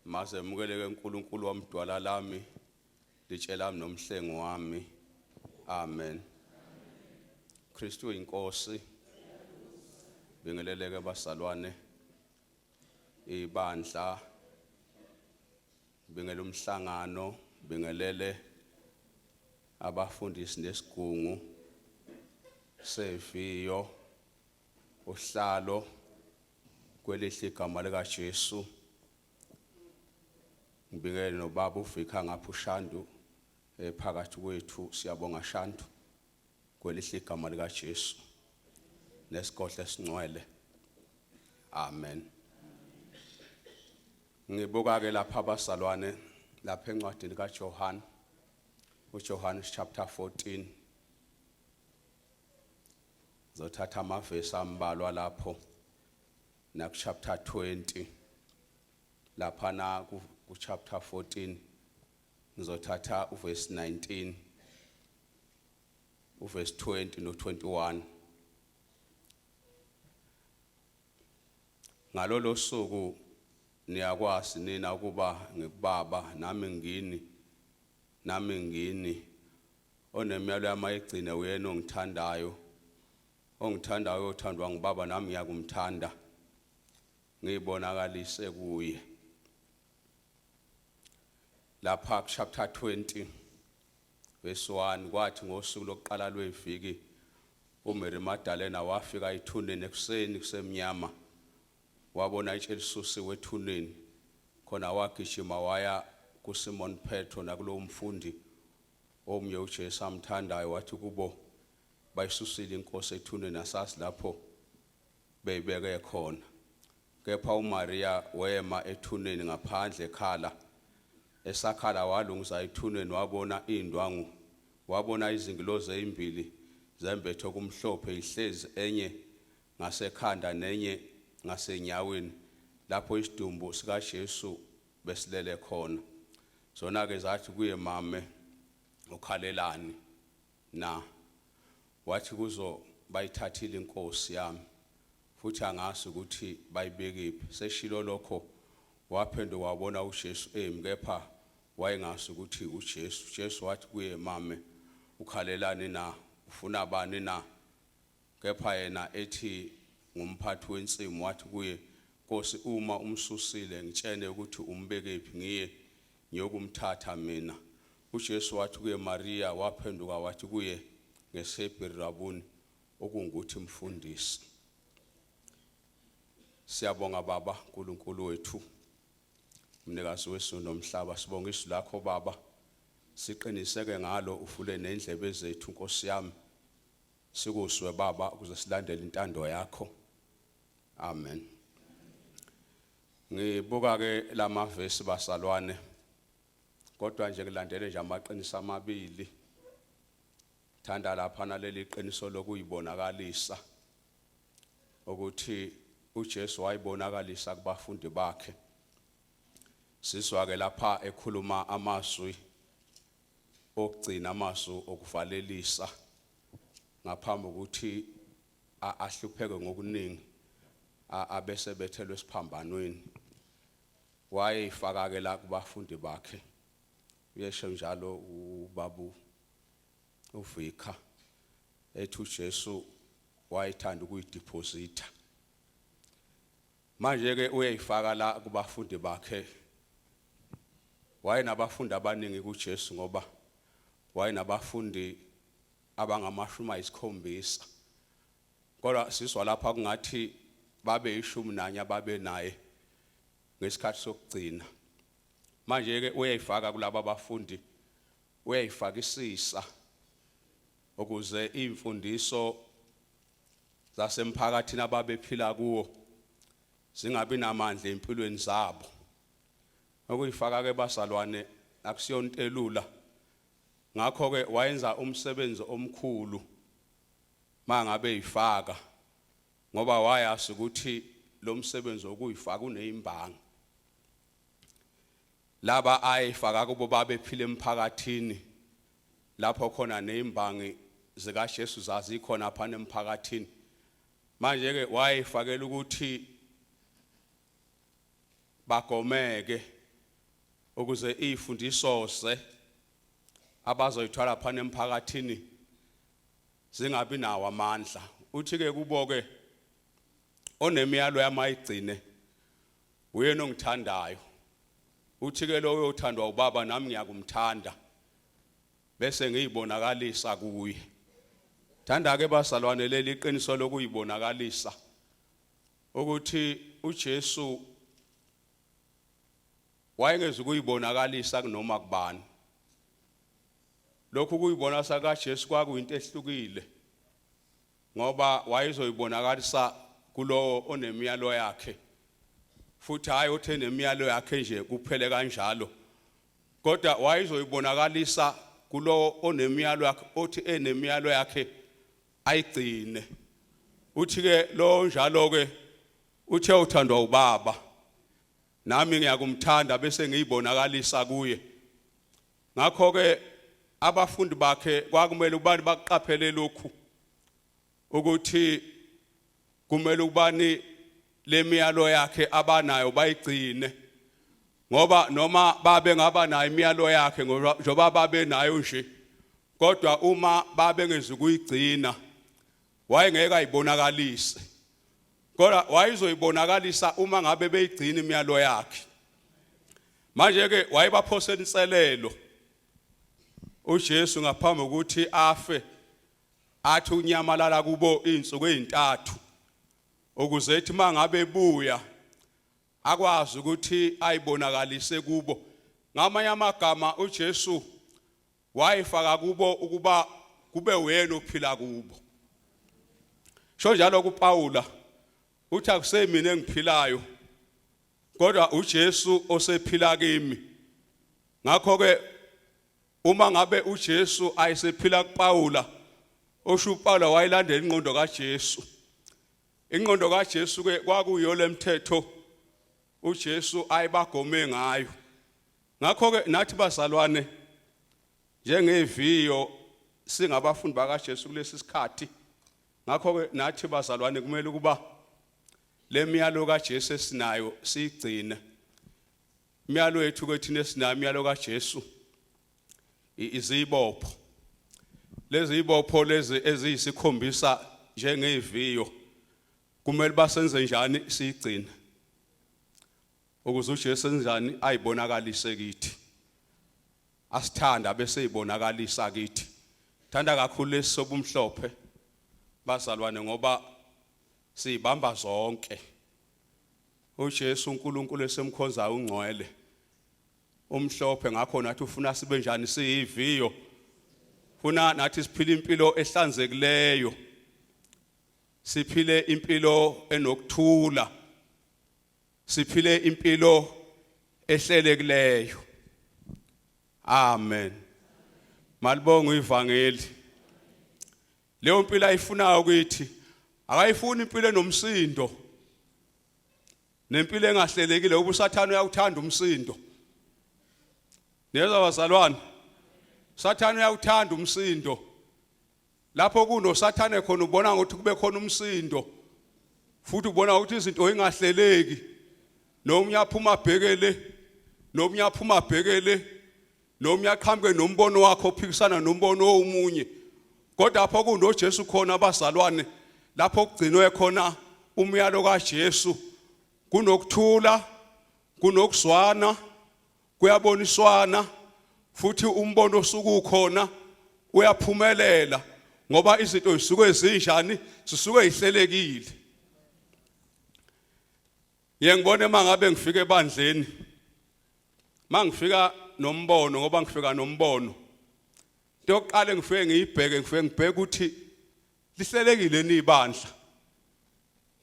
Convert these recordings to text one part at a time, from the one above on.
Maze mukeleke uNkulunkulu wamdwala lami, litshe lami nomhlengi wami. Amen. Kristu inkosi. Bingeleleke bazalwane. Ibandla bingele umhlangano, bingelele abafundisi nesigungu seviyo uhlalo kwelihle igama lika Jesu. Ngibikele nobaba uVika ngapha uShandu phakathi kwethu. Siyabonga Shandu kwelihle igama lika Jesu nesigodlo esingcwele. Amen. Ngibuka ke lapha abazalwane lapha encwadini kaJohn, uJohn chapter 14. Zothatha amavesi ambalwa lapho na chapter 20. Lapha na ku chapter 14 ngizothatha uverse 19, uverse 20 no 21. Ngalolo suku niyakwazi nina ukuba ngikubaba, nami ngini, nami ngini. Onemiyalo yami ayigcine uyena ongithandayo. Ongithandayo othandwa ngubaba, nami ngiyakumthanda, ngibonakalise kuye. Lapha chapter 20 verse 1: kwathi ngosuku lokuqala lweviki uMary Magdalena wafika ethuneni ekuseni kusemnyama, wabona itshe lisusiwe ethuneni. Khona wagijima waya kuSimon Petro nakulowo mfundi omnye uJesu amthandayo, wathi kubo, "Bayisusile inkosi ethuneni, asazi lapho beyibeke khona." Kepha uMaria wema ethuneni ngaphandle ekhala. Esakhala walunguza ethuneni, wabona indwangu, wabona izingilozi ezimbili zembethe okumhlophe, ihlezi enye ngasekhanda nenye ngasenyaweni lapho isidumbu sikaJesu besilele khona. Zona ke zathi kuye, "Mame, ukhalelani na?" Wathi kuzo, "Bayithathile inkosi yami, futhi angazi ukuthi bayibekephi." Seshilo lokho waphenduka, wabona uJesu emi, kepha wayengazi ukuthi uJesu. Jesu wathi kuye, "Mame, ukhalelani na? Ufuna bani na?" Kepha yena ethi ngumphathi wensimu, wathi kuye, "Nkosi, uma umsusile, ngitshene ukuthi umbekephi, ngiye ngiyokumthatha mina." UJesu wathi kuye, "Maria." Waphenduka wathi kuye ngesiHebheru, "Rabuni," okungukuthi mfundisi. Siyabonga Baba uNkulunkulu wethu, mnikazi wezulu nomhlaba. Sibonga izwi lakho Baba, siqiniseke ngalo, uvule nendlebe zethu Nkosi yami, sikuzwe Baba ukuze silandele intando yakho. Amen. Ngibuka ke lamavesi basalwane, kodwa nje kulandele nje amaqiniso amabili. Thanda lapha naleli qiniso lokuyibonakalisa, ukuthi uJesu wayibonakalisa kubafundi bakhe. Sizwa ke lapha ekhuluma amazwi okugcina, amazwi okuvalelisa ngaphambi ukuthi ahlupheke ngokuningi, abese bethelwe esiphambanweni. Wayefaka ke la kubafundi bakhe. Uyesho njalo ubabu uVika ethi uJesu wayethanda ukuyideposita. Manje ke uyayifaka la kubafundi bakhe. Wayenabafundi abaningi kuJesu, ngoba wayenabafundi abangama-70, kodwa sizwa lapha kungathi babe 11 ababe naye ngesikhathi sokugcina. Manje ke uyayifaka kulabo abafundi, uyayifakisisa ukuze imfundiso zasemphakathini ababephila kuwo zingabi namandla empilweni zabo. Okuyifaka ke bazalwane akusiyonto elula. Ngakho ke wayenza umsebenzi omkhulu mangabe ifaka, ngoba wayazi ukuthi lo msebenzi wokuyifaka uneyimbangi. Laba ayifaka kubo babephila emphakathini lapho khona nezimbangi zikaJesu zazikhona phana emphakathini. Manje ke wayefakela ukuthi bagomeke. Ukuze izifundisose abazoyithwala phana emphakathini zingabi nawo amandla. Uthi ke kubo ke onemiyalo yamayigcine uyena ongithandayo. Uthi ke loyo othandwa ubaba nami ngiyakumthanda bese ngiyibonakalisa kuye. Thanda ke bazalwane leli iqiniso lokuyibonakalisa ukuthi uJesu wayengeza ukuyibonakalisa kunoma kubani. Lokhu kuyibonakala kaJesu kwakuyinto ehlukile ngoba wayezoyibonakalisa kulowo onemiyalo yakhe futhi hayi othe nemiyalo yakhe nje kuphele kanjalo kodwa wayezoyibonakalisa kulowo onemiyalo yakhe othi enemiyalo yakhe ayigcine. Uthi ke lo njalo ke uthe uthandwa ubaba nami ngiyakumthanda bese ngiyibonakalisa kuye. Ngakho ke abafundi bakhe kwakumele ukubani bakuqaphele lokhu ukuthi kumele ukubani lemiyalo yakhe abanayo bayigcine ngoba noma babe ngaba nayo imiyalo yakhe njengoba babe nayo nje kodwa uma babe ngezukuyigcina wayengeke ayibonakalise kodwa wayezoyibonakalisa uma ngabe beyigcina imiyalo yakhe. Manje ke wayebaphosela inselelo uJesu ngaphambi kokuthi afe athi unyamalala kubo izinsuku ezintathu ukuze ethi mangabe ebuya akwazi ukuthi ayibonakalise kubo. Ngamanye amagama uJesu wayefaka kubo ukuba kube wena ophila kubo. Sho njalo kuPaula uthi akusemina engiphilayo kodwa uJesu osephila kimi. Ngakho ke uma ngabe uJesu ayesephila kuPaula osho uPaula wayelandela ingqondo kaJesu. Ingqondo kaJesu ke kwakuyiyo lemthetho uJesu ayibagome ngayo. Ngakho ke nathi bazalwane njengeviyo singabafundi bakaJesu kulesi sikhathi ngakho ke nathi bazalwane kumele ukuba lemiyalo kaJesu esinayo siyigcine. Imiyalo yethu ke thina esinayo imiyalo kaJesu izibopho. Lezi zibopho lezi eziyisikhombisa njengeviyo kumele basenze njani siyigcine ukuze uJesu enjani ayibonakalise kithi. Asithanda bese ibonakalisa kithi. Thanda kakhulu lesi sobumhlophe bazalwane ngoba sibamba zonke. uJesu uNkulunkulu esemkhonzayo ungcwele umhlophe ngakho nathi ufuna sibe njani siyiviyo funa nathi siphile impilo ehlanzekileyo siphile impilo enokuthula siphile impilo ehlelekileyo. Amen. Malibonga ivangeli. Leyo mpilo ayifunayo kithi akayifuni impilo enomsindo nempilo engahlelekile ngoba uSathane uyawuthanda umsindo. Niyezwa bazalwane? Sathane uyawuthanda umsindo. Lapho kunoSathane khona ubona ukuthi kube khona umsindo futhi ubona ukuthi izinto ingahleleki nomunye aphuma abhekele nomunye aphuma abhekele nomunye aqhamuke nombono wakho ophikisana nombono womunye kodwa lapho kunoJesu khona abazalwane lapho kugcinwe khona umyalo kaJesu kunokuthula kunokuzwana kuyaboniswana futhi umbono osuke ukhona uyaphumelela ngoba izinto zisuke zinjani zisuke zihlelekile. Ngiye ngibone uma ngabe ngifika ebandleni mangifika nombono ngoba ngifika nombono into yokuqala engifike ngiyibheke ngifike ngibheke ukuthi lihlelekile ni ibandla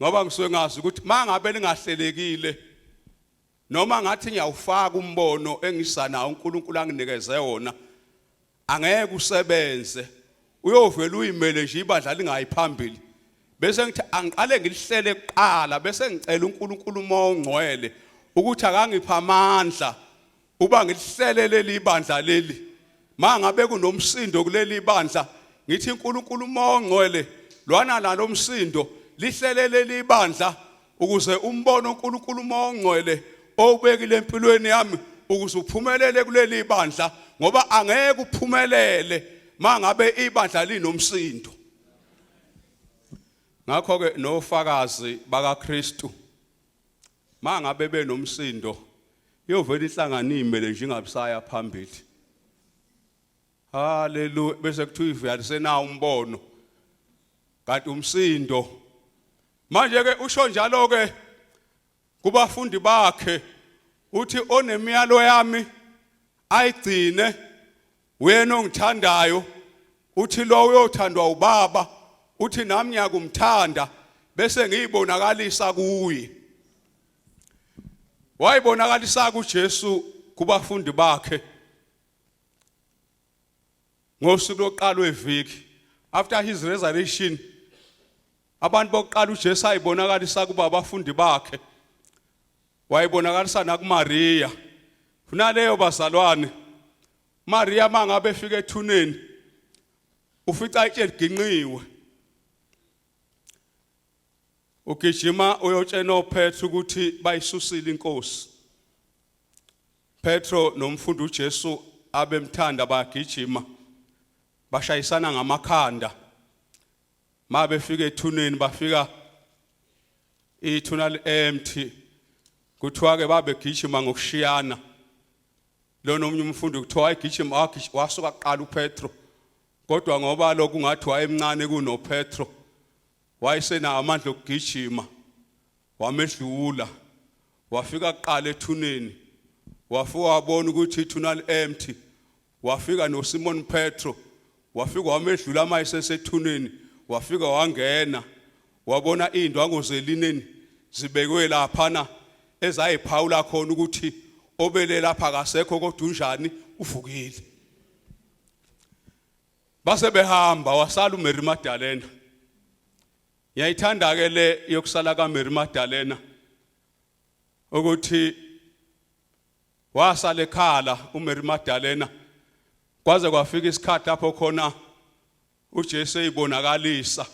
ngoba ngisuke ngazi ukuthi mangabe lingahlelekile noma ngathi ngiyawufaka umbono engisanawo uNkulunkulu anginikeze wona angeke usebenze uyovela uyimele nje ibandla lingayi phambili bese ngithi angiqale ngilihlele kuqala bese ngicela uNkulunkulu umoya ongcwele ukuthi akangipha amandla uba ngilihlele leli bandla leli mangabe kunomsindo kuleli bandla ngithi uNkulunkulu umoya ongcwele lwana nalomsindo lihlele leli bandla ukuze umbono uNkulunkulu umoya ongcwele owubekile empilweni yami Ukuze uphumelele kuleli bandla, ngoba angeke uphumelele mangabe ibandla linomsindo. Ngakho ke nofakazi bakaKristu mangabe benomsindo, iyovela inhlangano imele nje, ingabisaya phambili. Haleluya! Bese kuthiwa ivuya lisenawo umbono, kanti umsindo. Manje ke usho njalo ke kubafundi bakhe, uthi onemiyalo yami ayigcine uyena ongithandayo. Uthi lo uyothandwa ubaba, uthi nami ngiyakumthanda bese ngiyibonakalisa kuye. Wayibonakalisa kuJesu kubafundi bakhe ngosuku lokuqala weviki after his resurrection. Abantu bokuqala uJesu ayibonakalisa kuba abafundi bakhe, wayibonakalisa nakuMaria. Kunaleyo bazalwane, Maria mangabe efika ethuneni ufica itshe liginqiwe, ugijima uyotshena oPetro ukuthi bayisusile inkosi. Petro nomfundi uJesu abemthanda bagijima, bashayisana ngamakhanda. Mabefika ethuneni bafika ithuna li-empty. Kuthiwa ke babegijima ngokushiyana. Lona omunye umfundi kuthiwa wayegijima, wasuka kuqala uPetro, kodwa ngoba lokhu ngathi wayemncane kunoPetro, wayesenawo amandla okugijima, wamedlula, wafika kuqala ethuneni, wafika wabona ukuthi ithuna li-empty. Wafika noSimon Petro, wafika wamedlula amayesesethuneni, wafika wangena, wabona indwangu zelineni zibekwe laphana, ezayiphawula khona ukuthi obele lapha akasekho, kodwa unjani? Uvukile. Base behamba, wasala uMary Magdalena. Ngiyayithanda ke le yokusala kaMary Magdalena, ukuthi wasala ekhala uMary Magdalena kwaze kwafika isikhathi lapho khona uJesu eyibonakalisa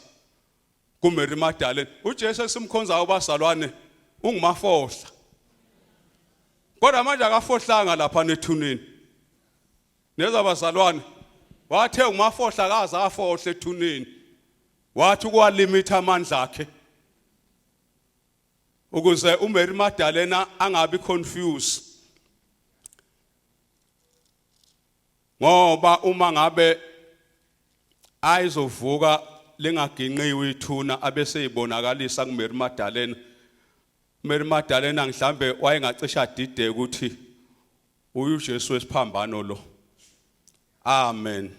kuMary Magdalena. UJesu esimkhonzayo bazalwane ungumafohla, kodwa manje akafohlanga lapha nethuneni. Neza bazalwane, wathe umafohla akaze afohle ethuneni, wathi ukuwalimitha amandla akhe ukuze uMary Magdalena angabi confused, ngoba uma ngabe ayizovuka lingaginqiwe ithuna abese ibonakalisa kuMary Magdalena, Mary Magdalena mhlambe wayengacisha adide ukuthi uyu Jesu wesiphambano lo. Amen.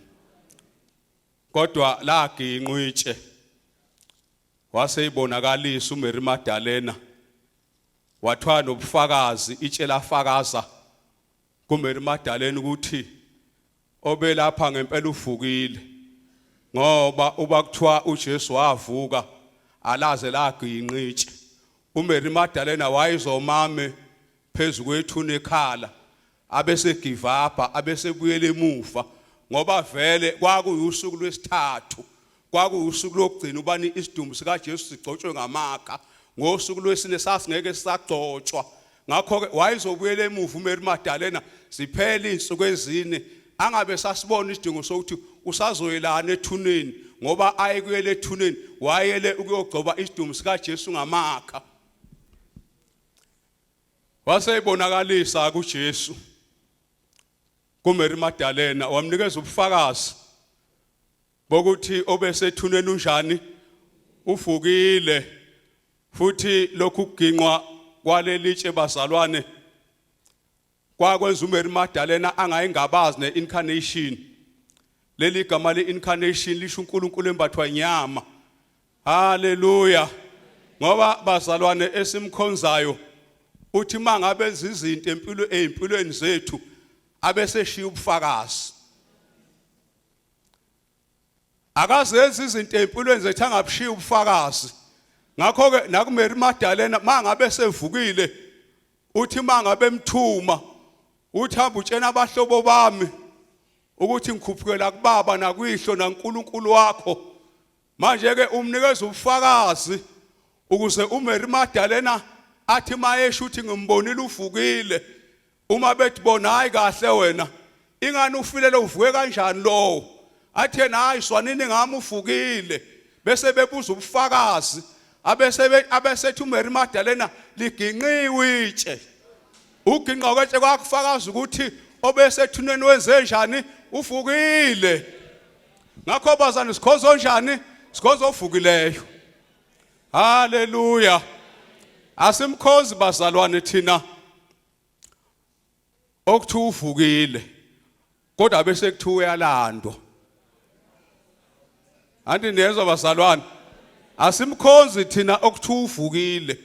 Kodwa laginqwa itshe, waseyibonakalisa uMary Magdalena, wathwa nobufakazi, itshe lafakaza kuMary Magdalena ukuthi obelapha ngempela uvukile, ngoba uba kuthiwa uJesu wavuka alaze laginqa itshe, uMary Magdalena wayezomame phezu kwethuna ekhala, abese give up, abese buyela emuva, ngoba vele kwakuyusuku lwesithathu, kwakuyusuku lokugcina ubani isidumbu sikaJesu sigcotshwe ngamakha. Ngosuku lwesine sasingeke sisagcotshwa, ngakho-ke wayezobuyela emuva uMary Magdalena ziphela izinsuku ezine, angabe sasibona isidingo sokuthi usazoyelana ethuneni, ngoba ayekuyela ethuneni wayele ukuyogcoba isidumbu sikaJesu ngamakha. Waseyibonakalisa kuJesu kuMary Magdalena, wamnikeza ubufakazi bokuthi obesethuneni unjani? Uvukile. Futhi lokhu kuginqwa kwalelitshe bazalwane kwakwenza uMary Magdalena angayingabazi neincarnation. Leli gama le-incarnation lisho uNkulunkulu embathwa inyama. Haleluya! Ngoba bazalwane, esimkhonzayo uthi mangabe enza izinto empilo ezimpilweni zethu abese shiya ubufakazi. Akazenzi izinto empilweni zethu angabushiya ubufakazi. Ngakho ke nakuMary Magdalena mangabe sevukile, uthi mangabe emthuma, uthi hamba utshena abahlobo bami ukuthi ngikhuphukela kubaba nakuyihlo naNkulunkulu wakho. Manje ke umnikeza ubufakazi ukuze uMary Magdalena athi mayesho ukuthi ngimbonile uvukile. Uma bethi bona hayi kahle wena ingani ufile lo uvuke kanjani lowo athi yena hayi swanini ngami ufukile bese bebuza ubufakazi abese abesethi uMary Magdalena liginqiwe itshe uginqa kwetshe kwakufakaza ukuthi obesethuneni wenze njani ufukile ngakho bazana sikhonza onjani sikhonza ofukileyo. Haleluya asimkhonzi bazalwane thina okuthiwa uvukile kodwa bese kuthiwa uyalandwa. Anti niyezwa bazalwane, asimkhonzi thina okuthiwa uvukile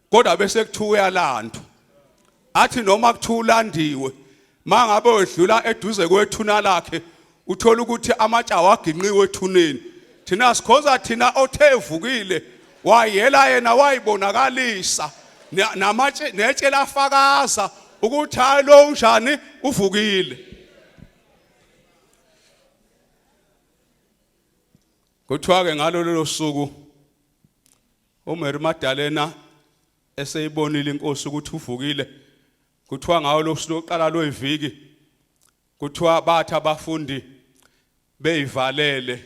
kodwa bese kuthiwa uyalandwa. Athi noma kuthiwa ulandiwe, mangabe wedlula eduze kwethuna lakhe uthola ukuthi amatshe awaginqiwe ethuneni. Thina sikhonza thina othe evukile wayela yena wayibonakalisa namatshe netshe lafakaza ukuthi hayi lo unjani uvukile. Kuthiwa ke ngalo lolo suku uMary Magdalena eseyibonile inkosi ukuthi uvukile, kuthiwa ngawo losuku lokuqala lweviki kuthiwa bathi abafundi beyivalele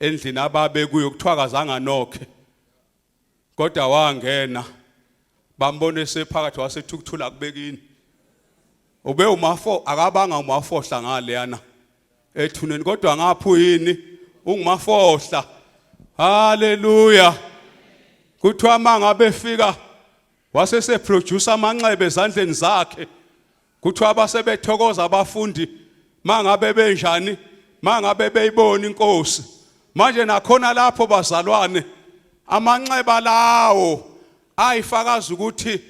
endlini ababe kuyo, kuthiwa kazange anokhe kodwa wangena bambona esephakathi wasethukuthula kubekini ube umafo akabanga umafohla ngaleyana ethuneni kodwa ngaphu yini ungumafohla. Haleluya. Kuthiwa mangabe fika wasese produce amanxeba ezandleni zakhe. Kuthiwa abasebethokoza abafundi mangabe benjani mangabe beyibona inkosi. Manje nakhona lapho bazalwane amanxeba lawo ayifakaza ukuthi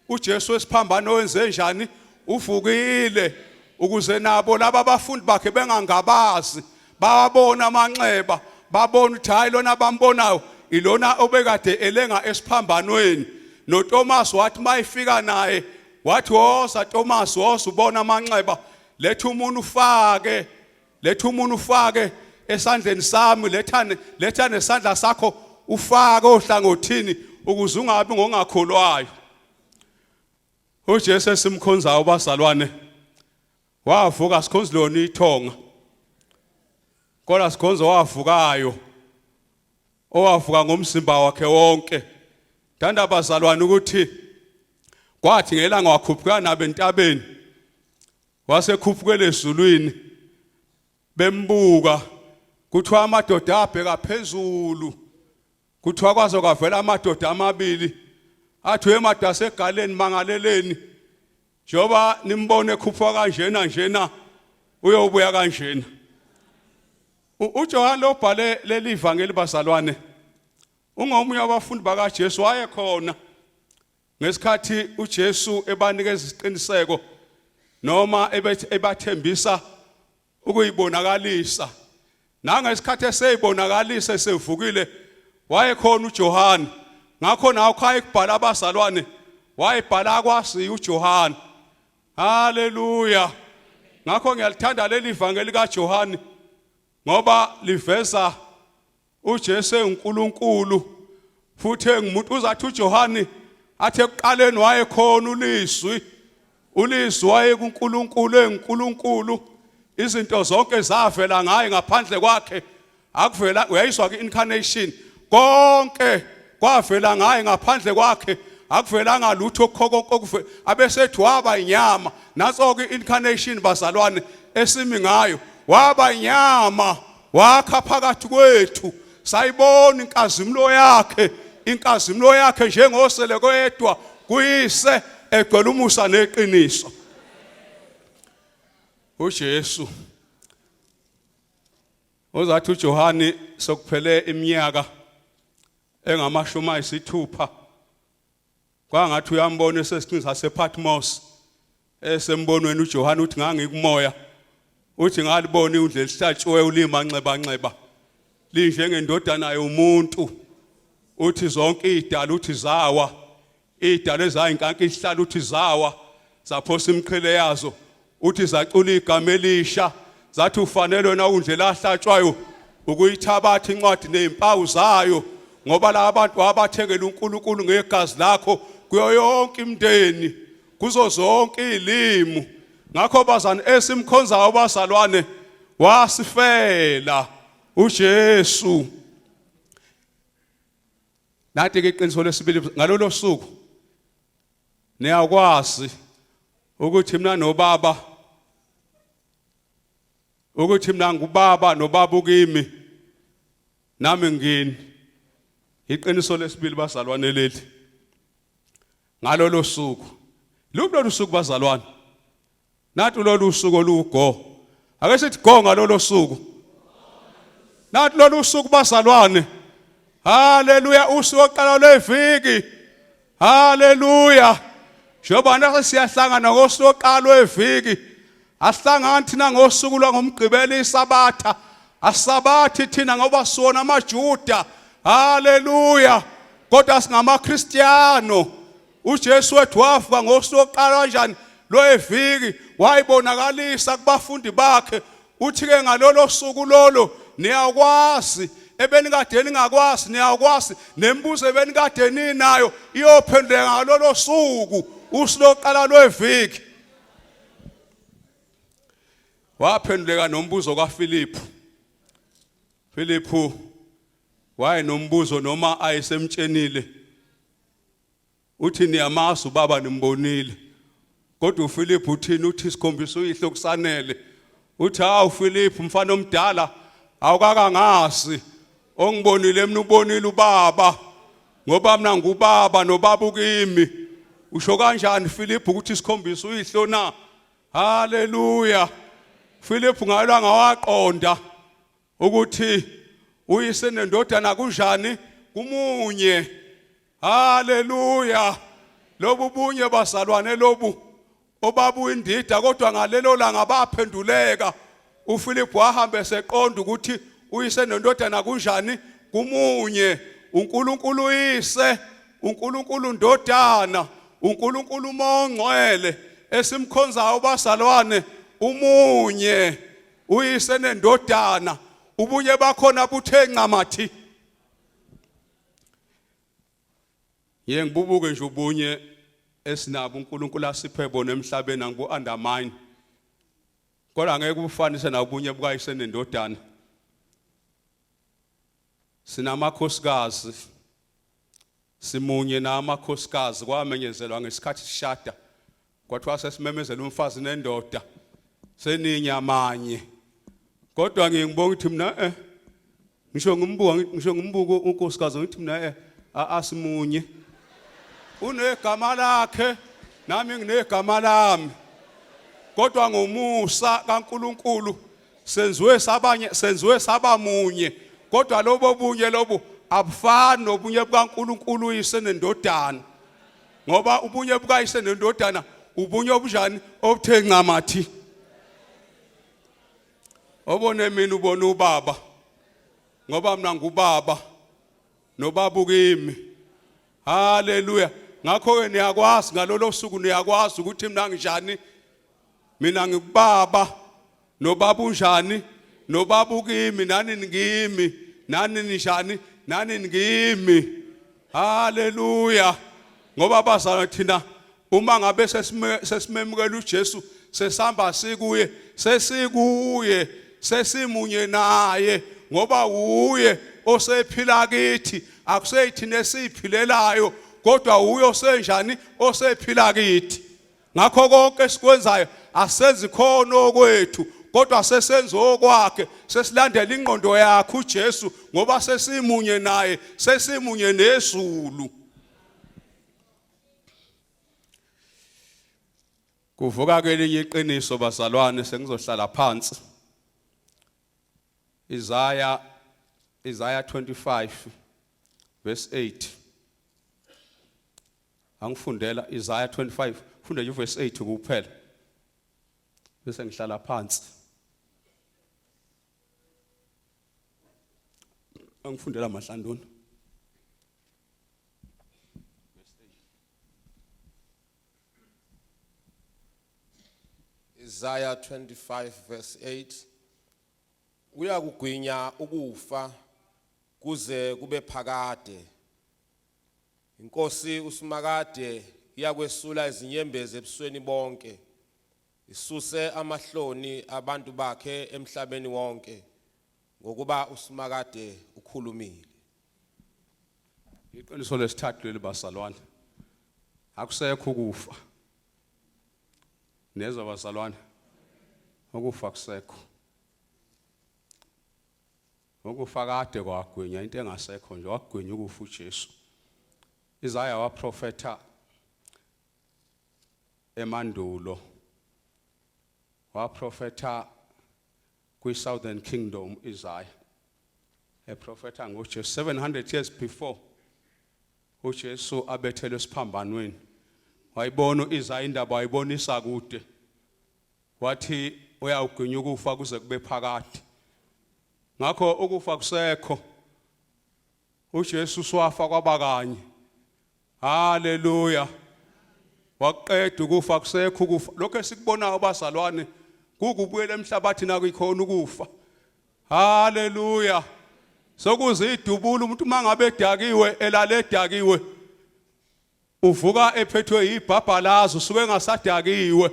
uJesu wesiphambano wenze njani uvukile ukuze nabo laba abafundi bakhe bengangabazi bawabona amanxeba babona ukuthi hayi lona abambonayo ilona obekade elenga esiphambanweni. NoThomas wathi mayifika naye wathi woza Thomas woza ubona amanxeba letha umuntu ufake letha umuntu ufake esandleni sami letha letha nesandla sakho ufake ohlangothini ukuze ungabi ngongakholwayo. uJesu esimkhonzayo bazalwane wavuka sikhonza lona ithonga kodwa sikhonza owavukayo owavuka ngomzimba wakhe wonke. Thanda bazalwane ukuthi kwathi ngelanga wakhuphuka nabo entabeni wasekhuphukela ezulwini bembuka kuthiwa amadoda abheka phezulu kuthiwa kwaze kwavela amadoda amabili athi wemadoda asegaleni mangaleleni njengoba nimbone ekhuphuka kanjena njena uyobuya kanjena. UJohane lobhale leli vangeli bazalwane ungomunye wabafundi bakaJesu wayekhona ngesikhathi uJesu ebanikeza isiqiniseko noma ebathembisa ukuyibonakalisa. Nangesikhathi eseyibonakalisa esevukile wayekhona uJohane. Ngakho nawo khaya kubhala abazalwane wayebhala kwasi uJohane. Haleluya. Ngakho ngiyalithanda leli vangeli kaJohane ngoba liveza uJesu enguNkulunkulu futhi engumuntu. Uzathi uJohane athi ekuqaleni wayekhona ulizwi, ulizwi wayekuNkulunkulu enguNkulunkulu, izinto zonke zavela ngaye ngaphandle kwakhe akuvela. Uyayizwa ke incarnation, konke kwavela ngaye ngaphandle kwakhe akuvelanga lutho konke abesethi waba inyama. Nanso ke incarnation bazalwane esimi ngayo, waba inyama wakha phakathi kwethu sayibona inkazimulo yakhe, inkazimulo yakhe njengosele koyedwa kuyise egcwele umusa neqiniso. uJesu uzathi uJohane sokuphele iminyaka engamashumi ayisithupha kwangathi uyambona esesiqhingini sasePatmos esembonweni uJohane uthi ngangikumoya uthi ngalibona iwundlu elihlatshiwe ulima nxeba nxeba linjengendodana yomuntu uthi zonke idala uthi zawa idala ezayinkanka ihlala uthi zawa zaphosa imiqhele yazo uthi zacula igama elisha zathi ufanele wena wundlu elahlatshwayo ukuyithabatha incwadi nezimpawu zayo ngoba la abantu wabathengela uNkulunkulu ngegazi lakho kuyo yonke imindeni. Kuzo zonke izilimi. Ngakho bazani esimkhonzayo bazalwane wasifela uJesu. Nathi ke iqiniso lesibili ngalolo suku niyakwazi ukuthi mina nobaba ukuthi mina ngubaba nobaba ukimi nami ngini. Iqiniso lesibili bazalwane leli ngalolo suku. Luphi lolu suku bazalwane? Nathi lolu suku olugo. Ake sithi go ngalolo suku. Nathi lolu suku bazalwane. Haleluya, usuku oqala lweviki. Haleluya. Njengoba nase siyahlangana ngosuku oqala lweviki. Asihlangani thina ngosuku lwangomgqibelo iSabatha. Asabathi thina ngoba siwona amaJuda. Haleluya. Kodwa singamaKristiano. UJesu wethu wavuka ngosuku lokuqala kanjani lweviki, wayibonakalisa kubafundi bakhe. Uthi-ke ngalolo suku lolo niyakwazi ebenikade ningakwazi, niyakwazi nemibuzo ebenikade ninayo iyophenduleka ngalolo suku, usuku lokuqala lweviki. Waphenduleka nombuzo kaFiliphu. Filiphu wayenombuzo noma ayesemtshenile uthi niyamazi ubaba nimbonile, kodwa uFilip uthini? Uthi sikhombisa uyihlo kusanele. Uthi hawu Philip, mfana omdala, awukakangazi, ongibonile mina ubonile ubaba, ngoba mina ngubaba nobaba ukimi. Usho kanjani Philip ukuthi sikhombisa uyihlo na? Haleluya. Philip ngalwa ngawaqonda ukuthi uyise nendodana kunjani kumunye. Haleluya. Lobu bunye bazalwane lobu obabuyindida, kodwa ngalelo langa baphenduleka. uPhilip wahamba eseqonda ukuthi uyise nendodana kunjani kumunye. uNkulunkulu uyise, uNkulunkulu ndodana, uNkulunkulu uMongcwele esimkhonzayo bazalwane umunye, uyise nendodana. Ubunye bakhona buthe ncamathi. Ngiye ngibubuke nje ubunye esinabo uNkulunkulu asiphe bona emhlabeni, angibu undermine, kodwa ngeke ubufanise nabunye bukayise nendodana. Sinamakhosikazi, simunye namakhosikazi. Kwamenyezelwa ngesikhathi sishada, kwathiwa sesimemezela umfazi nendoda seninyamanye. Kodwa ngiye ngibonga ukuthi mina ngisho ngimbuka, ngisho ngimbuka unkosikazi, ngithi mina asimunye, unegama lakhe nami nginegama lami, kodwa ngomusa kaNkuluNkulu senziwe sabanye, senziwe sabamunye. Kodwa lobo bunye lobu abufani nobunye bukaNkuluNkulu uyise nendodana, ngoba ubunye bukayise nendodana ubunye obunjani? Obuthe ncamathi. Obone mina ubona ubaba, ngoba mina ngubaba nobaba ukimi. Haleluya. Ngakho ke niyakwazi ngalolo suku, niyakwazi ukuthi mina nginjani. Mina ngikubaba nobaba unjani? Nobaba ukimi. Nani ngimi, nani ninjani? Nani ngimi. Haleluya. Ngoba bazalwane thina uma ngabe sesimemukela uJesu, sesihamba sikuye, sesikuye, sesimunye naye, ngoba uye osephila kithi. Akuseyithina esiphilelayo, kodwa uye osenjani? Osephila kithi. Ngakho konke esikwenzayo asenzi khona okwethu, kodwa sesenza okwakhe, sesilandela ingqondo yakhe uJesu, ngoba sesimunye naye, sesimunye nezulu. Kuvuka kelinye iqiniso bazalwane, sengizohlala phansi. Isaiah 25 verse 8. Angifundela Isaiah 25, funda nje verse 8 kuphela. Bese ngihlala phansi. Angifundela Mahlanduna. Isaiah 25 verse 8. Uyakugwinya ukufa kuze kube phakade. Inkosi uSimakade Iyakwesula izinyembezi ebusweni bonke, isuse amahloni abantu bakhe emhlabeni wonke, ngokuba uSimakade ukhulumile. Iqiniso lesithathu leli bazalwane. Akusekho ukufa. Nezwa bazalwane. Ukufa kusekho. Ukufa kade kwagwinya into engasekho nje wagwinya ukufa uJesu. Isaya waprofetha emandulo. Waprofetha kwi Southern Kingdom Isaya. Eprofetha ngoJesu 700 years before uJesu abethelwe esiphambanweni. Wayibona uIsaya indaba wayibonisa kude. Wathi uyawugwinya ukufa kuze kube phakade. Ngakho ukufa kusekho. uJesu swafa kwabakanye. Haleluya. Waqeda ukufa kusekho ukufa. Lokho esikubonayo bazalwane kukubuyela emhlabathini akuyikhona ukufa. Haleluya. Sokuze idubula umuntu mangabe edakiwe elale edakiwe uvuka ephethwe yibhabhalazo usuke engasadakiwe.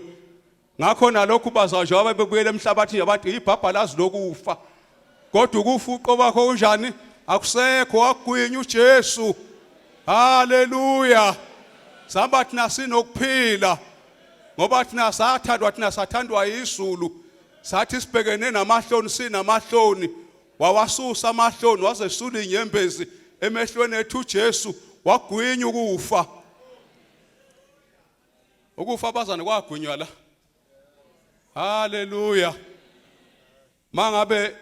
Ngakho nalokhu bazwa njengoba bebuyela emhlabathini abantu ibhabhalazo lokufa. Kodwa ukufa uqobo kwakho kunjani? Akusekho wagwinya uJesu. Haleluya. Sihamba thina sinokuphila. Ngoba thina sathandwa thina sathandwa yizulu. Sathi sibhekene namahloni sinamahloni. Wawasusa amahloni wazesula inyembezi emehlweni ethu uJesu wagwinya ukufa. Ukufa bazane kwagwinywa la. Haleluya. Mangabe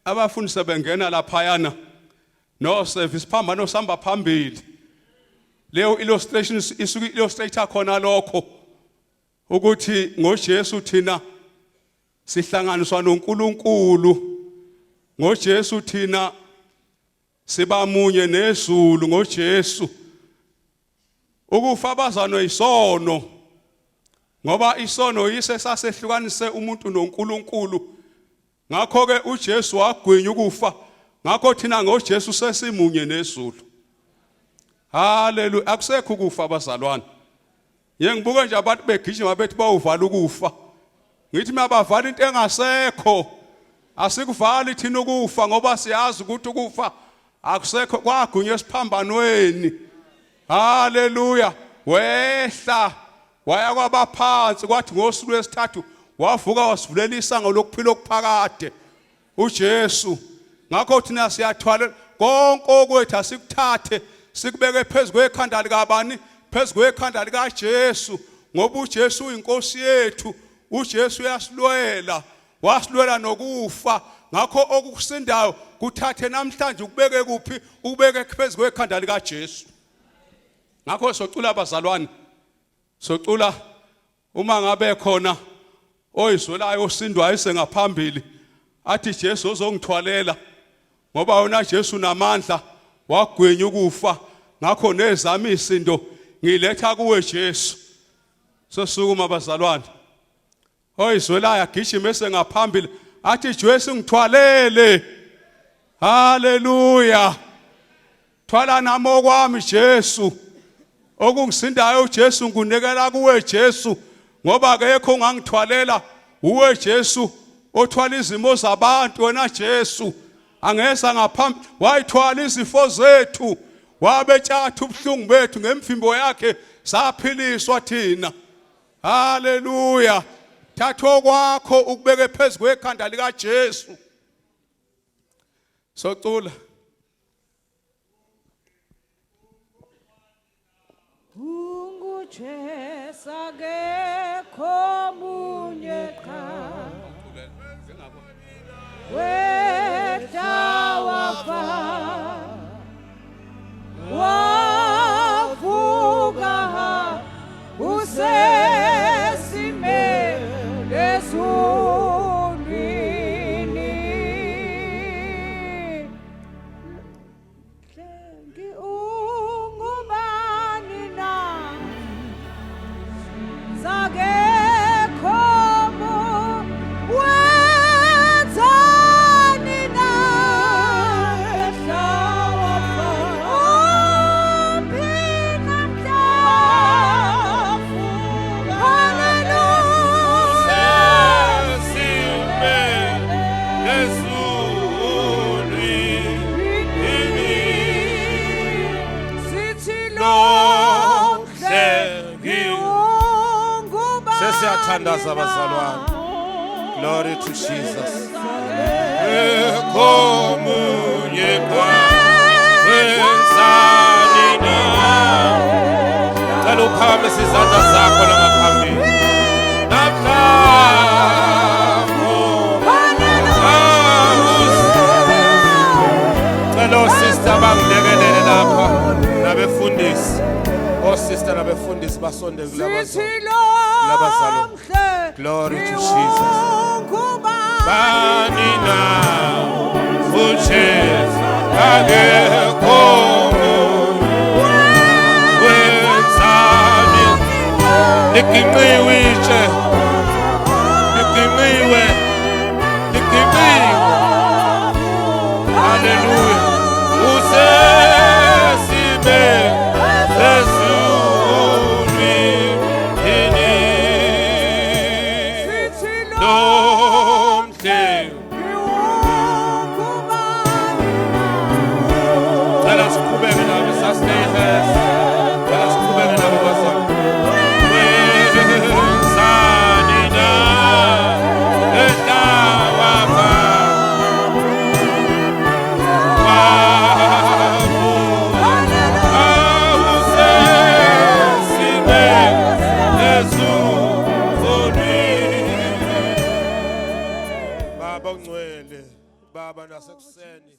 abafundi sebengena laphayana no service phambano sihamba phambili. Leyo illustration isuke illustrate khona lokho ukuthi ngoJesu thina sihlanganiswa noNkulunkulu. NgoJesu thina sibamunye nezulu ngoJesu. Ukufa bazanwe isono ngoba isono yise sasehlukanise umuntu noNkulunkulu. Ngakho ke uJesu wagwinya ukufa. Ngakho thina ngoJesu sesimunye nezulu. Haleluya, akusekho ukufa bazalwane. Ye ngibuke nje abantu begijima bethi bawuvala ukufa. Ngithi mabavala into engasekho. Asikuvali thina ukufa ngoba siyazi ukuthi ukufa akusekho kwagwinywa esiphambanweni. Haleluya. Wehla waya kwabaphansi kwathi ngosuku lwesithathu wavuka wasivulela isango lokuphila okuphakade. uJesu. Ngakho thina siyathwala konke okwethu asikuthathe sikubeke phezu kwekhanda likabani? Phezu kwekhanda likaJesu, ngoba uJesu uyinkosi yethu. uJesu uyasilwela, wasilwela nokufa. Ngakho okukusindayo kuthathe namhlanje ukubeke kuphi? Ukubeke phezu kwekhanda likaJesu. Ngakho socula abazalwane, socula uma ngabe khona oyizwelayo osindwayo esengaphambili athi Jesu ozongithwalela ngoba wena Jesu unamandla wagwinya ukufa ngakho nezami izinto ngiletha kuwe Jesu. Sosukuma bazalwane, oyizwelayo agijime esengaphambili athi Jesu ngithwalele. Haleluya. Thwala nami okwami Jesu. Okungisindayo uJesu nginikela kuwe Jesu ngoba akekho ongangithwalela uwe Jesu othwala izimo zabantu wena Jesu angeza ngaphambi wayithwala izifo zethu wabetshatha ubuhlungu bethu ngemfimbo yakhe saphiliswa thina. Haleluya. Thatha okwakho ukubeke phezu kwekhanda lika Jesu. Socula. UnguJesu akekho munye qha wehla wafa wavuka usesime ezulwini. Hlengi ungubani na? Zakekho Sithandaza bazalwane. Glory to Jesus. Ekomunye kwenzani na? Cela uphakamise izandla zakho la ngaphambili. Namhlanje Cela osista bangilekelele lapha nabefundisi. Osista nabefundisi basondele kulabazalwane. Labazalwane. Glory to Jesus. Bani na uJesu akekho wenzani liginqiwe itshe liginqiwe liginqiwe. Haleluya, usesime ezulwini nomhle. Cela siqhubeke nabo, sasithe cela siqhubeke nabo bazalwane. Wenzani na ehlawapha kwabo awusesime ezulwini. Baba ungcwele, Baba, nasekuseni.